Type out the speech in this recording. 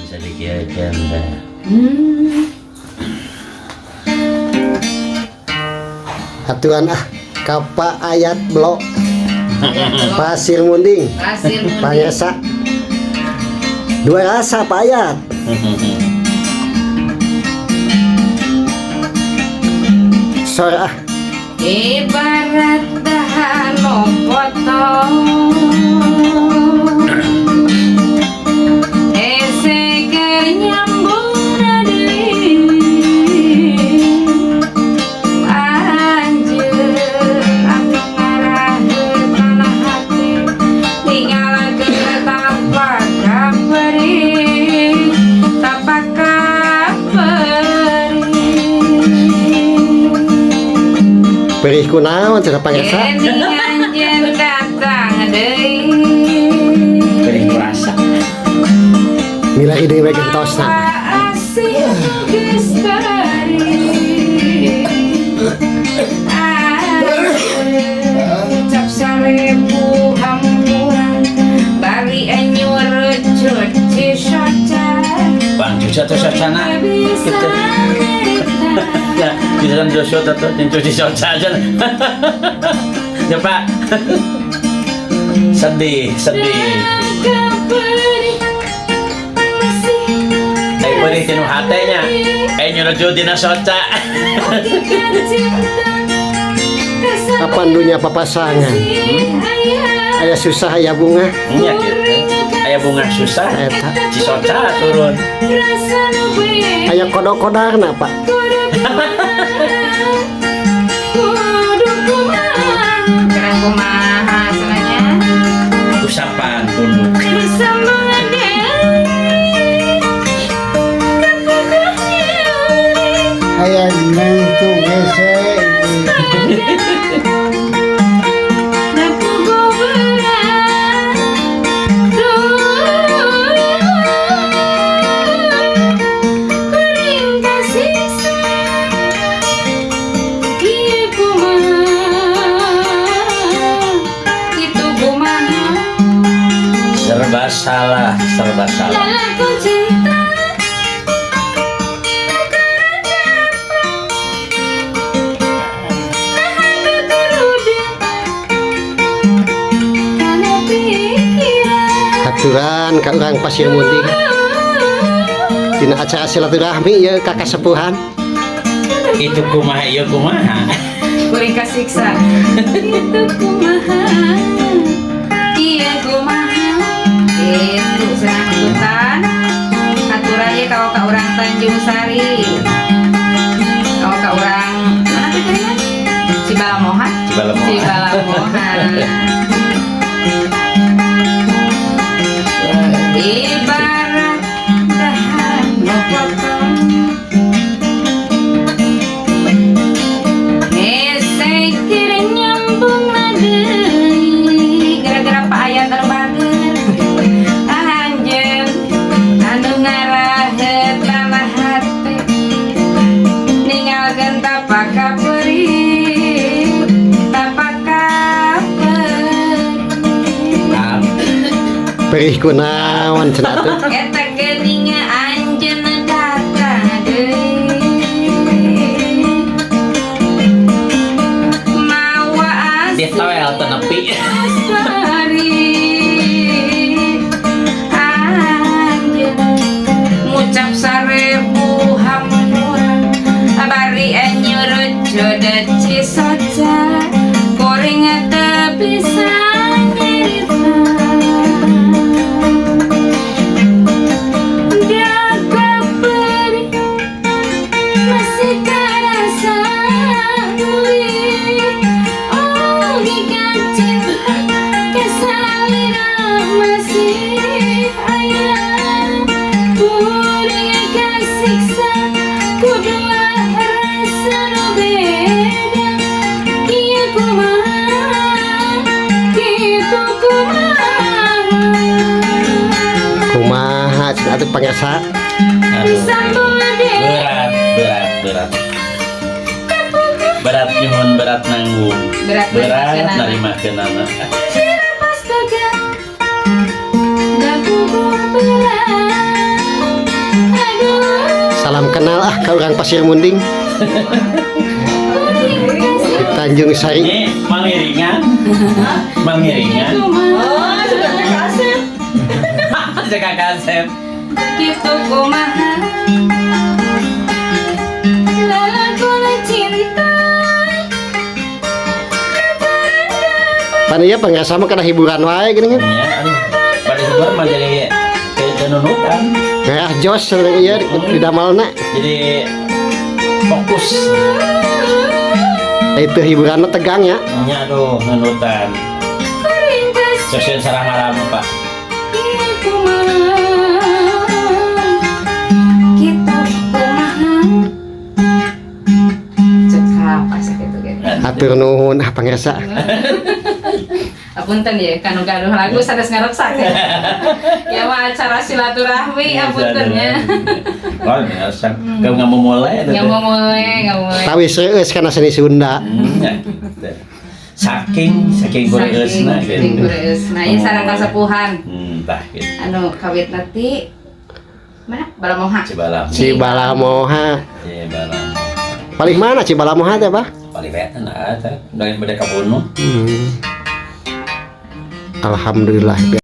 Bisa dikieukeun teh. Aturan ah ka Pak Ayat Blok Pasir Munding. Pasir Munding. Pangesa dua rasa Pak Ayat. Sor ah. Ibarat dahan potong hese keur nyambung deui anjeun anu ngaraheut kana hati ninggalkeun tapak kaperih, tapak kaperih. Perih kunaon cenah, Pangesa? Geuning anjeun datang deui. Perih rasa. Milari deui we gentosna. Asih geus bari. Ucap sarebu hampura bari nyurucut cisoca. Bang cuci atau socana Bisa gitu. Nyerita. Ya, bisa Joshua atau yang cuci soca aja. Ya, Pak. Sedih, sedih. Eh, perih tinu hatenya. Eh, nyurucut dina soca. Kapan dunya papasangan aya susah aya bunga. Nya gitu. Aya bunga susah. Eta. Cisoca turun. Aya kodok-kodarna, Pak. Kerang kumaha senanya. Usapan punduk. Bersama Hayang nangtung hese. Serba salah, serba salah. Lalaku cinta. Aturan ka urang Pasir Munding dina acara silaturahmi ya ka kasepuhan. Itu kumaha, ieu kumaha. Kuring kasiksa. Itu kumaha, iya kumaha. Itu senang ikutan aturan ya kalau ke orang Tanjung Sari, kalau ke orang mana tuh tadi? Cibalamohan. Cibalamohan. Cibalamohan. Ibarat dahan nu potong hese keur nyambung deui gara-gara Pak Ayat terbager anjeun anu ngaraheut kana hate ninggalkeun tapak kaperih, tapak kaperih. Perih kunaon cenah atuh. Eta geuning anjeun datang deui mawa Dia toel teu nepi. Asbari anjeun ngucap sarebu hampura bari nyurucut cisoca kuring teu bisa nyerita. Daga perih masih terasa gurih. Oh, jika cinta kasalira masih aya kuring kasiksa ku dua rasa nu beda. Ieu kumaha, kitu kumaha. Kumaha cenah atuh, Pangesa? Aduh. Disambung deui. Berat, berat, berat. Berat nyuhun, berat nanggung. Berat. Berat narimakeunana. Narimakeunana. Astaga, daku berat. Terkenal ah ka urang Pasir Munding. Di Tanjung Sari. Ini mangiringan. Mangiringan. Oh, sudah kasep. Jaga kasep. Kitu kumaha lalakon cinta. Pan ieu pangrasa mah kana hiburan wae gini kan. Ya, aduh. Pada hiburan mah jadi kayak nunutan. Ngarah jos sebenarnya ieu di damalna. Jadi fokus. Itu hiburanna tegang ya. Ya, aduh, nunutan. Sosial sarang malam, Pak. Kumaha kitu kumaha. Cekap asa kitu ge. Hatur nuhun ah pangrasa. Apunten ya, kanu gaduh lagu sanes ngareksak ya. Ya mah acara silaturahmi, apunten ya. Oh, biasa. Kau nggak mau mulai Nggak mau mulai, nggak mulai. Tawis reueus kana seni Sunda. Ya, gitu. Saking saking kureusna Saking gitu. kureusna. Ieu sareng kasepuhan. Tah gitu. Anu kawit nanti mana? Balamoha. Cibalam. Cibalamoha. Cibalam. Paling mana Cibalamoha teh, Pak? Paling wetan ada. Dari beda kabunuh. Alhamdulillah.